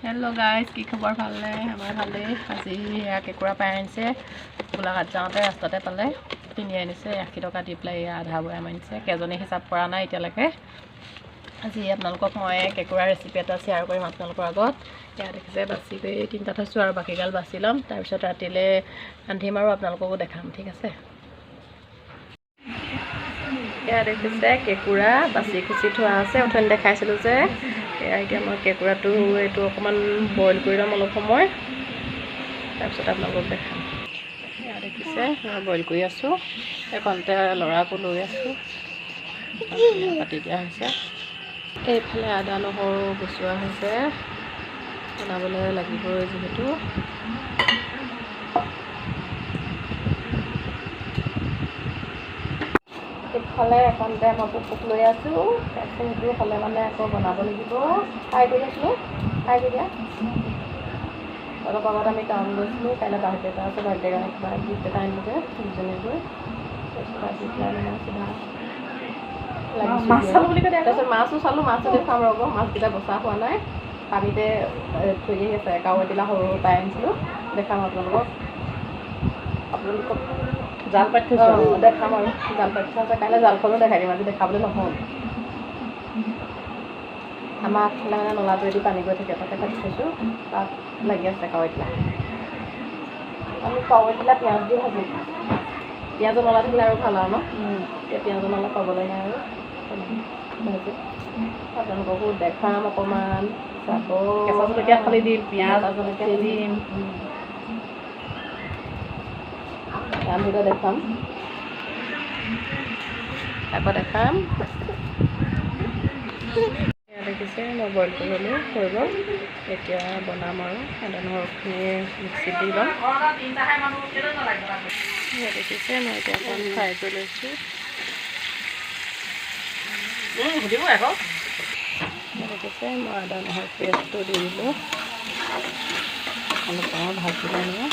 Hello' guys, কি খবৰ? ভালনে? আমাৰ ভালেই। আজি এয়া কেঁকুৰা পাই আনিছে, গোলাঘাট যাওঁতে ৰাস্তাতে পালে, কিনি আনিছে 80 টকা দি পেলাই। এয়া আধা বৈয়াম আনিছে, কেইজনী হিচাপ কৰা নাই এতিয়ালৈকে। আজি আপোনালোকক মই কেঁকুৰা ৰেচিপি এটা শ্বেয়াৰ কৰিম আপোনালোকৰ আগত। এয়া দেখিছে, বাছি কৰি তিনিটা থৈছোঁ আৰু বাকীগাল বাছি ল'ম, তাৰপিছত ৰাতিলৈ ৰান্ধিম আৰু আপোনালোককো দেখাম, ঠিক আছে? এয়া দেখিছে, কেঁকুৰা বাছি কুচি থোৱা আছে, অথনি দেখাইছিলোঁ যে। এয়া এতিয়া মই কেঁকুৰাটো এইটো অকণমান বইল কৰি ল'ম অলপ সময়, তাৰপিছত আপোনালোকক দেখাম। এয়া দেখিছে, মই বইল কৰি আছোঁ, এইকণতে ল'ৰাকো লৈ আছোঁ, পাতি দিয়া হৈছে। এইফালে আদা নহৰু গুচোৱা হৈছে, বনাবলৈ লাগিবই যিহেতু। ইফালে এখনতে মই পুপুক লৈ আছোঁ, তাৰপিছত সেইটো হ'লে মানে আকৌ বনাব লাগিব। ফ্ৰাই কৰি আছিলোঁ, ফ্ৰাই কৰি দিয়া। অলপ আগত আমি টাউন গৈছিলোঁ, কাইলৈ বাৰ্থডে এটা আছে, বাৰ্থডে কাৰণে কিবা গিফ্ট এটা আনিলোগৈ দুজনী গৈ। তাৰপিছত আহি পেলাই মানে চিধা তাৰপিছত মাছো চালোঁ, মাছো দেখুৱাম ৰ'ব। মাছকেইটা বচা হোৱা নাই, পানীতে থৈ আহি আছে। কাৱৈবিলাক সৰু সৰু পাই আনিছিলোঁ, দেখাম আপোনালোকক। আপোনালোকক জাল পাতি থৈছোঁ, দেখাম আৰু জাল পাতি থোৱা আছে, কাইলৈ জালখনো দেখাই দিম, আজি দেখাবলৈ নহ'ল। আমাৰ আগফালে মানে নলাটোৱেদি পানী গৈ থাকে, তাতে পাতি থৈছোঁ, তাত লাগি আছে কাৱৈবিলাক। আমি কাৱৈবিলাক পিঁয়াজ দি ভাজিম, পিঁয়াজৰ নলা থাকিলে আৰু ভাল আৰু ন, এতিয়া পিঁয়াজৰ নলা পাবলৈ নাই আৰু ভাজিম। আপোনালোককো দেখাম, অকণমান চাব। কেঁচা জলকীয়া ফালি দিম, পিঁয়াজ জলকীয়া দিম, ৰান্ধোতে দেখাম, আকৌ দেখাম। দেখিছে, মই বইল কৰি ল'লোঁ, হৈ গ'ল। এতিয়া বনাম আৰু আদা নহৰুখিনি মিক্সিত দি ল'ম। দেখিছে, মই এতিয়া অকণমান ফ্ৰাই কৰি লৈছোঁ। সুধিব আকৌ। দেখিছে, মই আদা নহৰু পেষ্টটো দি দিলোঁ, অলপ সময় ভাজি ল'ম।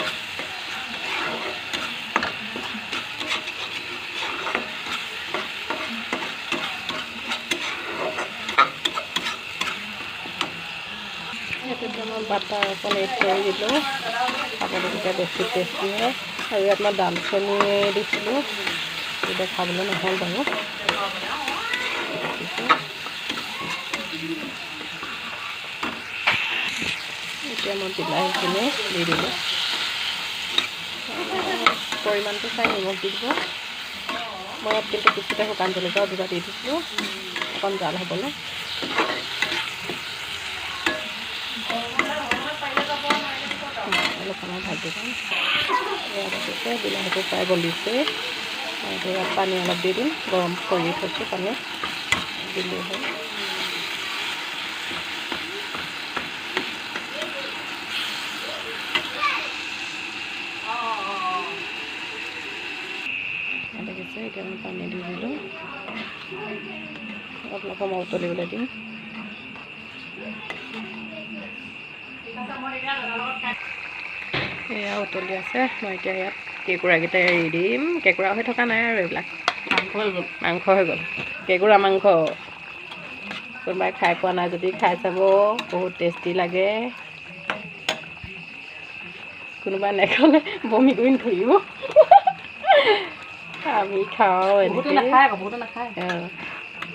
ইয়াতে মই বাটাৰ অকণ এড কৰি দিলোঁ, খাবলৈ তেতিয়া বেছি টেষ্টি হয়। আৰু ইয়াত মই দালচেনি দিছিলোঁ, তেতিয়া খাবলৈ নহ'ল বাৰু। এতিয়া মই বিলাহীখিনি দি দিলোঁ, পৰিমাণটো চাই নিমখ দি দিব। মই ইয়াত কিন্তু পিছতে শুকান জলকীয়াও দুটা দি দিছিলোঁ, অকণ জাল হ'বলৈ। অলপ সময় ভাজি ল'ম। ইয়াত দেখিছে, বিলাহীটো প্ৰায় গলিছে। আৰু ইয়াত পানী অলপ দি দিম, গৰম কৰি থৈছোঁ, পানী দিলেই হ'ল। দেখিছে, এতিয়া মই পানী দি দিলোঁ, অলপ সময় উতলিবলৈ দিম। এয়া উতলি আছে, মই এতিয়া ইয়াত কেঁকুৰাকেইটা এৰি দিম। কেঁকুৰা হৈ থকা নাই আৰু এইবিলাক মাংস হৈ গ'ল, মাংস হৈ গ'ল, কেঁকুৰা মাংস। কোনোবাই খাই পোৱা নাই যদি খাই চাব, বহুত টেষ্টি লাগে। কোনোবাই নেখালে বমি কৰি নাথাকিব। আমি খাওঁ এনেকৈ,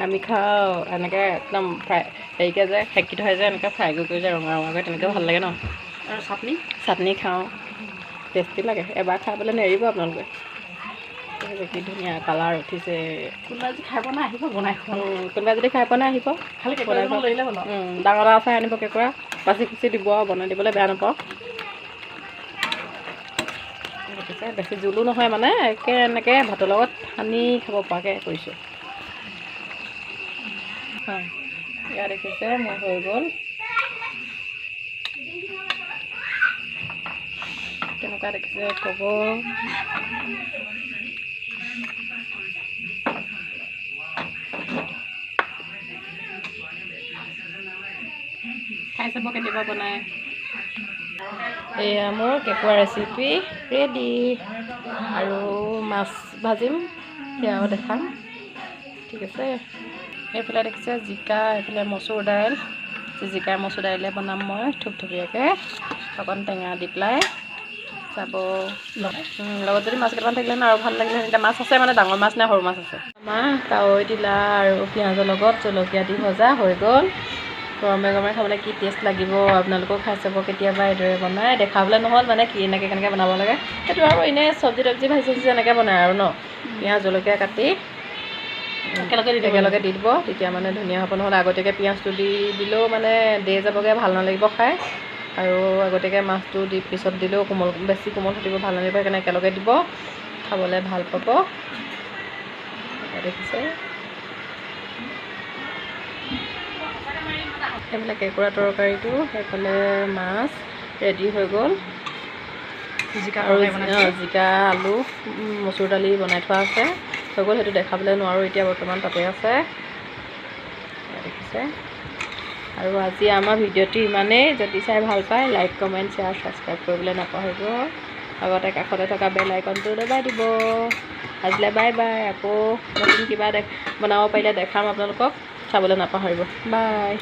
আমি খাওঁ এনেকৈ একদম ফ্ৰাই হেৰিকৈ যে সেকি থয় যে, এনেকৈ ফ্ৰাই কৰি কৰি যে ৰঙা ৰঙাকৈ, তেনেকৈ ভাল লাগে ন। আৰু চাটনি, চাটনি খাওঁ, টেষ্টি লাগে। এবাৰ খাই পেলাই নেৰিব আপোনালোকে। কি ধুনীয়া কালাৰ উঠিছে। কোনোবাই যদি খাই পোৱা নাই আহিব, বনাই খোৱা। কোনোবাই যদি খাই পোৱা নাই আহিব, খালি কেঁকুৰা লৈ আহিলে হ'ল। ডাঙৰ ডাঙৰ চাই আনিব কেঁকুৰা, বাছি কুচি দিব আৰু বনাই দিবলৈ বেয়া নাপাওঁ। দেখিছে, বেছি জোলো নহয়, মানে একে এনেকৈ ভাতৰ লগত সানি খাব পৰাকৈ কৰিছোঁ। হয়, ইয়াত দেখিছে মোৰ হৈ গ'ল। কেনেকুৱা দেখিছে ক'ব। খাই চাব কেতিয়াবা বনাই। এয়া মোৰ কেঁকুৰা ৰেচিপি ৰেডি। আৰু মাছ ভাজিম, সেয়াও দেখাম, ঠিক আছে? এইফালে দেখিছে জিকা, এইফালে মচুৰ দাইল। জিকাই মচুৰ দাইলে বনাম মই থুপথুপীয়াকৈ, অকণ টেঙা দি পেলাই চাব। লগত যদি মাছ কেইটামান থাকিলে আৰু ভাল লাগিলে। এতিয়া মাছ আছে মানে ডাঙৰ মাছ নে সৰু মাছ আছে। আমাৰ কাৱৈ তিলা আৰু পিঁয়াজৰ লগত জলকীয়া দি ভজা হৈ গ'ল। গৰমে গৰমে খাবলৈ কি টেষ্ট লাগিব, আপোনালোকেও খাই চাব কেতিয়াবা এইদৰে বনাই। দেখাবলৈ নহ'ল মানে কি এনেকৈ কেনেকৈ বনাব লাগে সেইটো, আৰু এনেই চব্জি তব্জি ভাজি চাজি যেনেকৈ বনায় আৰু ন, পিঁয়াজ জলকীয়া কাটি একেলগে দি দিব, তেতিয়া মানে ধুনীয়া হ'ব। নহ'লে আগতীয়াকৈ পিঁয়াজটো দি দিলেও মানে দেৰি যাবগৈ, ভাল নালাগিব খাই। আৰু আগতীয়াকৈ মাছটো দি পিছত দিলেও কোমল, বেছি কোমল থাকিব, ভাল নালাগিব। সেইকাৰণে একেলগে দিব, খাবলৈ ভাল পাব। দেখিছে সেইবিলাক কেঁকুৰা তৰকাৰীটো, সেইফালে মাছ ৰেডি হৈ গ'ল। আৰু জিকা আলু মচুৰ দালি বনাই থোৱা আছে, হৈ গ'ল। সেইটো দেখাবলৈ নোৱাৰোঁ এতিয়া বৰ্তমান, তাতে আছে, দেখিছে। আৰু আজি আমাৰ ভিডিঅ'টো ইমানেই। যদি চাই ভাল পায় লাইক, কমেণ্ট, শ্বেয়াৰ, ছাবস্ক্ৰাইব কৰিবলৈ নাপাহৰিব। লগতে কাষতে থকা বেল আইকনটো দবাই দিব। আজিলৈ বাই বাই। আকৌ নতুন কিবা বনাব পাৰিলে দেখাম আপোনালোকক, চাবলৈ নাপাহৰিব। বাই।